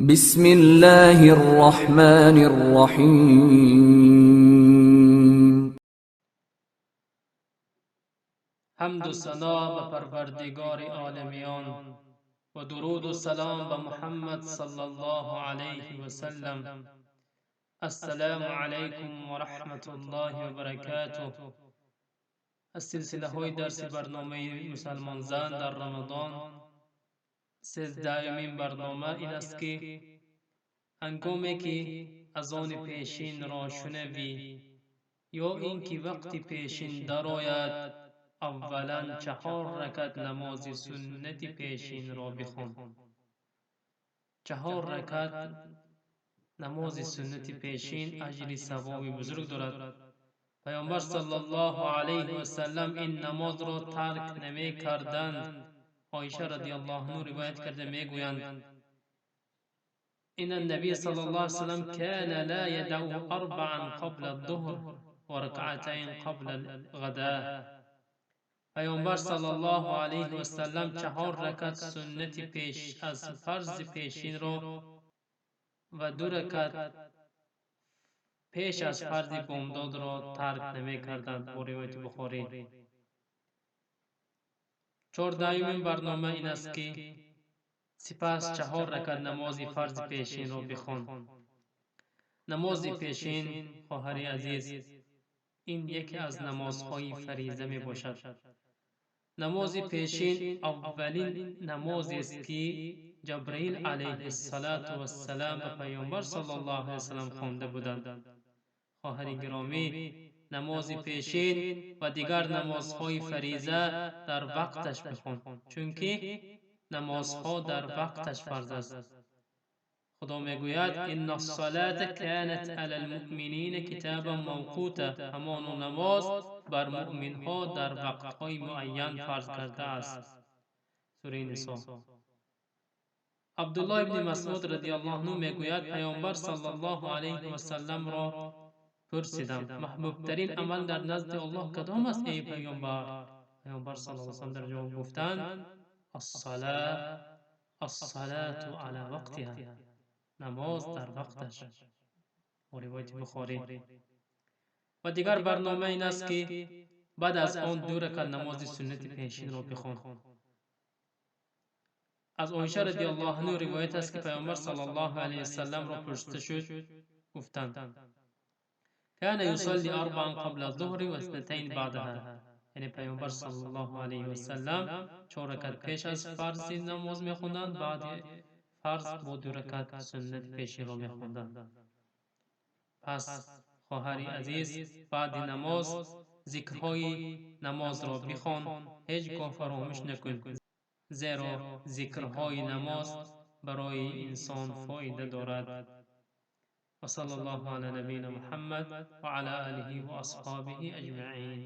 بسم الله الرحمن الرحيم. حمد و ثنا به پروردگار عالمیان و درود و سلام به محمد صلی الله علیه و سلم. السلام علیکم و رحمت الله و برکاته. از سلسله های درس برنامه مسلمان زن در رمضان، 13مین برنامه این است که هنگامی که اذان پیشین را شنوی یا اینکه وقت پیشین درآید، اولا 4 رکعت نماز سنت پیشین را بخوان. 4 رکعت نماز سنت پیشین اجر ثواب بزرگ دارد. پیامبر صلی الله علیه و سلم این نماز را ترک نمی کردند. عایشه رضی الله عنها روایت کرده می گویند: ان النبی صلی الله علیه و سلم كان لا يدع اربعا قبل الظهر و رکعتین قبل الغداء. پیامبر صلی الله علیه و سلم 4 رکعت سنت پیش از فرض پیشین را و 2 رکعت پیش از فرض بامداد را ترک نمی کردند. با روایت بخاری. 14مین برنامه این است که سپس 4 رکعت نماز فرض پیشین را بخوان. نماز پیشین، خواهر عزیز، این یکی از نمازهای فریضه می باشد. نماز پیشین اولین نماز است که جبرئیل علیه السلام به پیامبر صلی الله علیه وسلم خوانده بودند. خواهر گرامی، نماز پیشین و دیگر نمازهای فریضه در وقتش بخوان، چونکه نمازها در وقتش فرض است. خدا میگوید: ان الصلاة كانت علی المؤمنین کتابا موقوتا. همان نماز بر مؤمنها در وقتهای معین فرض کرده است. سوره نساء. عبدالله ابن مسعود رضی الله عنه میگوید: پیامبر صلی الله علیه و سلم را پرسیدم: محبوب ترین عمل در نزد الله کدام است ای پیامبر؟ پیامبر صلی الله علیه و سلم در جواب گفتند: الصلاة الصلاة علی وقتها. نماز در وقتش. و روایت بخاری. و دیگر برنامه این است که بعد از آن 2 رکعت نماز سنت پیشین را بخوان. از عایشه رضی الله عنها روایت است که پیامبر صلی الله علیه و سلم را پرسیده شد، گفتند: كان يصلي اربعا قبل الظهر و اثنتين بعدها. یعنی پیامبر صلی الله علیه و سلم 4 رکعت پیش از فرض نماز میخوندند، بعد فرض با 2 رکعت سنت پیشین را میخوندند. پس خواهر عزیز، بعد نماز ذکرهای نماز را بخوان، هیچگاه فراموش نکن، زیرا ذکرهای نماز برای انسان فایده دارد. و صلی الله علی نبینا محمد و علی آله و اصحابه اجمعین.